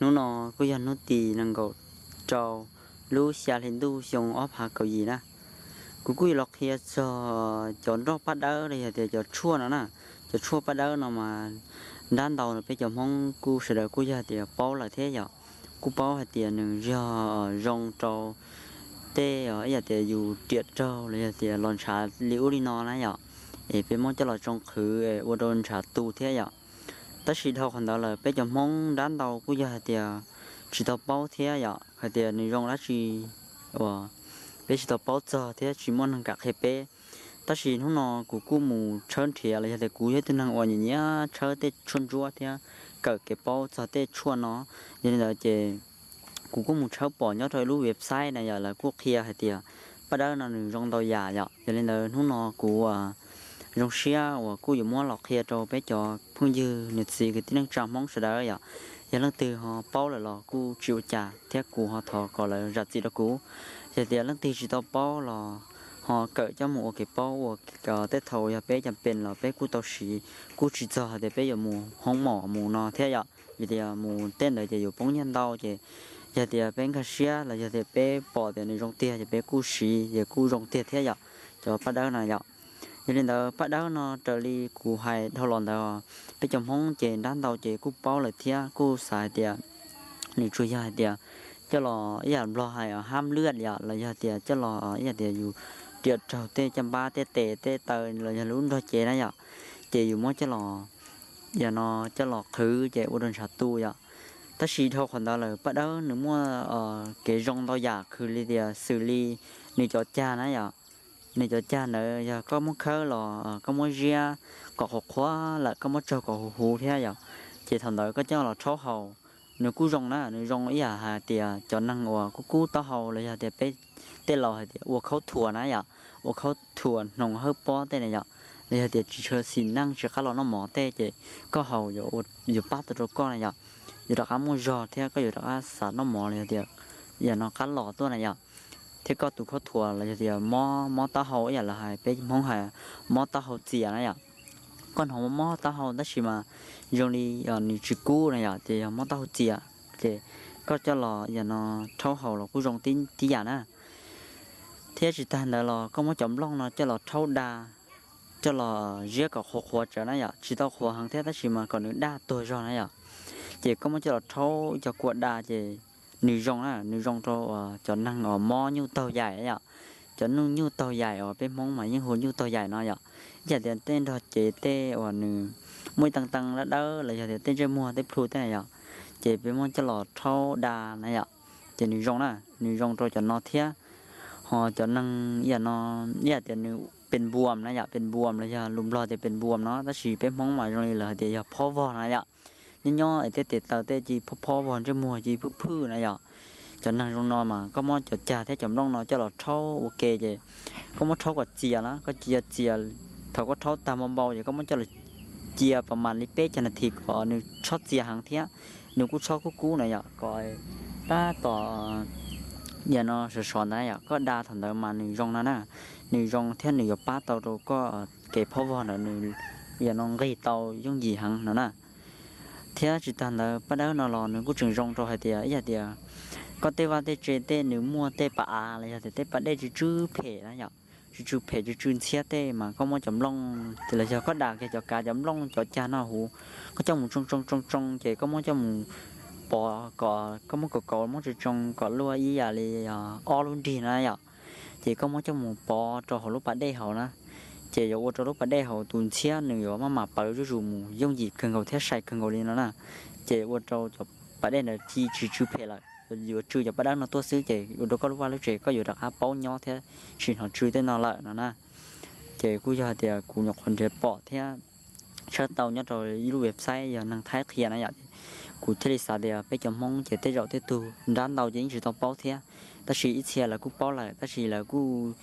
Hnub no kuj yog hnub tim nees nkaum rau lub xya hli ntuj xyoo ob phav kaum yim na. Kuv kuj yuav los qhia txog cov nroj paj dawb los yog tias cov tshuaj no na. Cov tshuaj paj dawb no mas nrab ntau peb cov Hmoob kuj sawv daws kuj yog tias paub lawm thiab yom. Kuj paub hais tias nws yog zoo rau tej ib yam tias yus riam raug los yog tias los ntshav li ub li no na yom, es peb muab coj los tsoo qhwv ua rau ntshav tu thiab yom. Tab sis dhau qhov ntawd lawm peb cov Hmoob nrab ntau kuj yog hais tias tsis tau paub thiab yom, hais tias nws zoo dab tsi uas peb tsis tau paub txog thiab tsis muaj neeg kam qhia peb. Tab sis hnub no kuv kuj mus tshawb nrhiav los yog tias kuv yog ib tug neeg uas nyiam nyiam tshawb tej tshuaj ntsuab thiab kawm kev paub txog tej tshuaj no. Yog li ntawd ces kuv kuj mus tshawb pom nyob rau ib lub website na yom, lawv kuj qhia hais tias paj dawb no nws zoo ntau yam yom. Yog li ntawd hnub no kuv zoo siab uas kuj yuav muab los qhia rau peb cov phooj ywg niam txiv kwv tij neej tsa Hmoob sawv daws yom. Yog leej twg ho paub lawm los kuj tsis ua cas thiab kuv ho thov kom lawv zam txim rau kuv. Yog tias leej twg tsis tau paub los ho kawm coj mus ua kev paub ua tej thaum yog peb cam pes los peb kuj tau siv, kuj tsis txog hais tias peb yuav mus hoob mom mus no thiab yom. Vim tias mus tej ntawd ces yuav poob nyiaj ntau ces yog tias peb nkag siab los yog tias peb pom tias nws zoo tiag ces peb kuj siv ces kuj zoo tiag thiab yom, cov paj dawb no yom. Yog li ntawd paj dawb no raws li kuv hais dhau los ntawd, peb cov Hmoob ces nrab ntau ces kuj paub lawm thiab kuj xav hais tias nws tsuas yog hais tias coj los ib yam Nplog hais hab lwj yom, los yog tias coj los ib yam tias yus riam raug tej caj npab tej tes tej taw los yog lub nrog cev na yom, ces yus muab coj los, yam no coj los qhwv ces ua rau ntshav tu yom. Tab sis dhau qhov ntawd lawm paj dawb nws muaj kev zoo ntau yam khwv li tias xws li nws cov cag na yom. Nws cov cag ntawd yog koj muab khawb los koj muab ziab kom qhuav qhuav lawm koj muab tsaug kom huv huv thiab yom, ces thaum ntawd koj coj los rhaub haus, nws kuj zoo na, nws zoo ib yam hais tias cov neeg uas kub kub taub hau los yog tias peb tej laus hais tias ua khaub thuas na yom, ua khaub thuas hnoos hawb pob tej na yom, los yog tias tsis tshua xis neej tsis qab los noj mov tej ces koj haus yuav pab tau rau koj na yom, yuav rov qab muaj zog thiab koj yuav rov qab xav noj mov los yog tias yam no qab los tuaj na yom. Thiab koj tus khaub thuas los yog tias mob mob taub hau ib yam lawv hais peb Hmoob hais mob taub hau txias na yom. Koj hnov mob taub hau tab sis mas zoo li nws tsis kub na yom, ces yog mob taub hau txias, ces koj coj los yam no rhaub haus los kuj zoo tib yam na. Thiab tsis tag ntawd los koj muab cov nplooj no coj los rhaub da, coj los ziab kom qhuav qhuav tsawv na yom, tsis tau qhuav heev thiab tab sis mas kom nws daj tuag zog na yom. Ces koj muab coj los rhaub ib co kua da ces nws zoo na, nws zoo rau cov neeg uas mob nyuj taug yaim na yom. Cov nyuj taug yaim uas peb Hmoob mas yeej hu nyuj taug yaim no yom. Ib yam tias tej nrog cev tej uas nws muaj ib tee tee dawb dawb los yog tias tej ntsej muag tej plhu tej na yom, ces peb muab coj los rhaub da na yom, ces nws zoo na, nws zoo rau cov no thiab. Ho cov neeg ib yam no, ib yam tias nws pes npuas na yom, pes npuas los yog lus Nplog tias pes npuas no tab sis peb Hmoob mas zoo li lawv hais tias yog phob vog na yom. Nyob nyob es tej tes taw tej cia li phob phob vog, ntsej muag cia li phwj phwj na yom. Cov neeg zoo no mas koj muab cov cag thiab cov nplooj no coj los rhaub ua ke ces koj muab rhaub kom txias na, koj cia txias, thaum koj rhaub tag npau npau ces koj muab coj los cia pas mas li peb caug nas this kom nws txhob txias heev thiab nws kuj txhob kub kub na yom, kom tab tom yam no sov sov ntawd yom, koj da thaum ntawd mas nws zoo no na, nws zoo thiab nws yuav pab tau rau koj kev phob vog ntawd nws yam no nqig tau yooj yim heev no na. Thiab tsis tag ntawd paj dawb no los nws kuj tseem zoo rau hais tias ib yam tias koj tej vaj tej tse tej nws muaj tej pas av los yog tias tej pas dej tsw tsw phem na yom, tsw tsw phem tsw tsw ntxhiab tej mas koj muab cov nplooj los yog koj da kiag cov kav cov nplooj cov cag no huv, koj coj mus tsoo tsoo tsoo tsoo ces koj muab coj mus pov kom koj muab kaus kaus muab tsoo tsoo kom luaj ib yam li ob lub nrig na yom. Ces koj muab coj mus pov rau hauv lub pas dej hauv na, ces yuav ua rau lub pas dej hauv tus ntxhiab nws yuav maj mam pawv zuj zus mus yooj yim kawg nkaus thiab sai kawg nkaus li no na. Ces ua rau cov pas dej ntawd cia li tsis tsw phem lawm, yuav tsw cov paj dawb no tuaj xwb ces ua rau koj lub vaj lub tsev koj yuav rov qab paub nyob thiab tsis hnov tsw tej no lawm no na. Ces kuj yog hais tias kuv nyuam qhuav nrhiav pom thiab tshawb tau nyob rau ib lub website yog neeg Thaib qhia na yom, kuv thiaj li xav tias peb cov Hmoob ces tej zaum tej tug nrab ntau ces yeej tsis tau paub thiab, tab sis ib txhia lawv kuj paub lawm tab sis lawv kuj,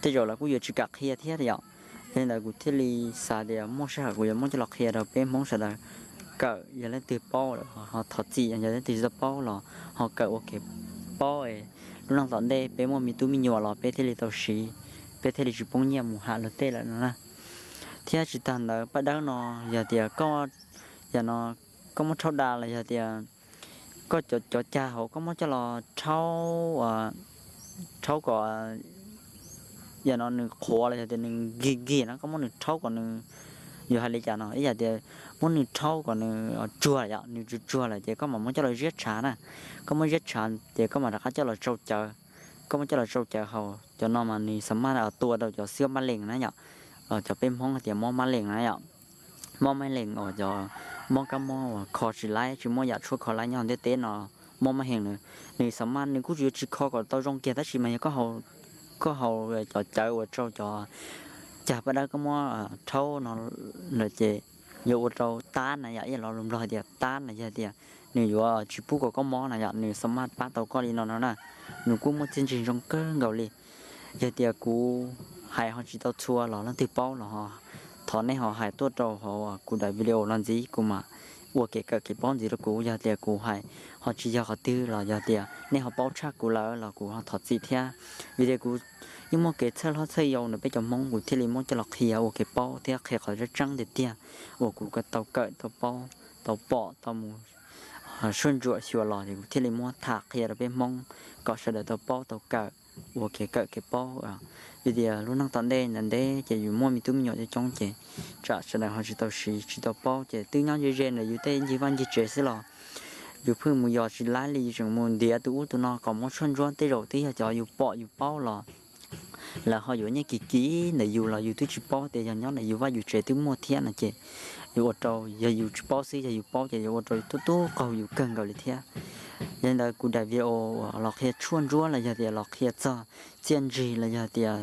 tej zaum lawv kuj yuav tsis kam qhia thiab yom. Yog li ntawd kuv thiaj li xav tias muaj sij hawm kuv yuav muab coj los qhia rau peb Hmoob sawv daws kawm, yog leej twg paub lawm ho thov txim, yog leej twg tsis tau paub los ho kawm ua kev paub, lub neej tom ntej peb muaj me tub me nyuam los peb thiaj li tau siv, peb thiaj li tsis poob nyiaj mus ham luag tej lawm no na. Thiab tsis tag ntawd paj dawb no yog tias koj, yam no koj muab rhaub da los yog tias Koj cov cag hauv koj muab coj los rhaub, rhaub kom yam no nws qhuav los yog tias nws nkig nkig na, koj muab nws rhaub kom nws, yus hais li cas no, ib yam tias muab nws rhaub kom nws tsuag yom, nws tsuag tsuag lawm ces koj mam muab coj los ziab tshav na. Koj muab ziab tshav ces koj mam rov qab coj los tsau cawv. Koj muab coj los tsau cawv hauv cov no mas nws xa maj tua rau cov xib mab lees na yom, cov peb Hmoob hais tias mob mab lees na yom. Mob mab lees uas cov mob kab mob uas kho tsis laib, tsis muaj yam tshuaj kho laib nyob ntiaj teb no, mob mab lees na, nws xa maj nws kuj yuav tsis kho kom tau zoo kiag tab sis mas yog koj haus cov cawv uas rau cov cag paj dawb koj muab rhaub no lawm ces yuav ua rau tab na yom, ib lo lus Nplog hais tias tab na yog tias nws yuav tsis pub kom koj mob na yom, nws xa maj pab tau koj li no no na. Nws kuj muaj txiaj ntsig zoo kawg nkaus li. Yog tias kuv hais ho tsis tau txhua los leej twg paub los thov nej ho hais tuaj rau hauv kuv daim video no ntxiv, kuv mam ua kev kawm kev paub ntxiv rau kuv. Yog tias kuv hais ho tsis yog qhov twg los yog tias nej ho paub tshaj kuv lawm los kuv ho thov txim thiab. Vim tias kuv yeej muaj kev txhawj hlob txhawj yau ntawm peb cov Hmoob, kuv thiaj li muab coj los qhia ua kev paub thiab qhia qhov tseeb tseeb tiag tiag uas kuv tau kawm tau paub tau pom tau mus soj ntsuam xyuas los, kuv thiaj li muab tham qhia rau peb Hmoob kom sawv daws tau paub tau kawm ua kev kawm kev paub. Vim tias lub neej tom ntej ntawm ntev ces yus muaj me tub me nyuam coob coob ces tsam sawv daws ho tsis tau siv tsis tau paub ces twb nyob ze ze ntawm yus tej ncig vaj ncig tsev xwb los yus pheej mus yos tsis laib li, yus tseem mus ntiav tus ub tus no kom muab tshuaj ntsuab, tej zaum twb yog cov yus pom yus paub los lawv ho yuav nyiaj kim kim ntawm yus los yus twb tsis paub tias yog nyob ntawm yus vaj yus tsev twb muaj thiab no ces yuav ua rau, yog yus tsis paub xwb, yog yus paub ces yuav ua rau tub tub qaug yus kawg nkaus li thiab. Yog li ntawd kuv daim video uas los qhia tshuaj ntsuab los yog tias los qhia txog txiaj ntsig los yog tias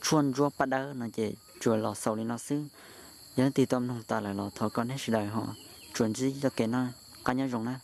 tshuaj ntsuab paj dawb no ces tsuas los xaus li no xwb. Yog leej twg tau mloog tas lawm los thov kom nej sawv daws ho tsuas ntsib txoj kev noj qab nyob zoo na.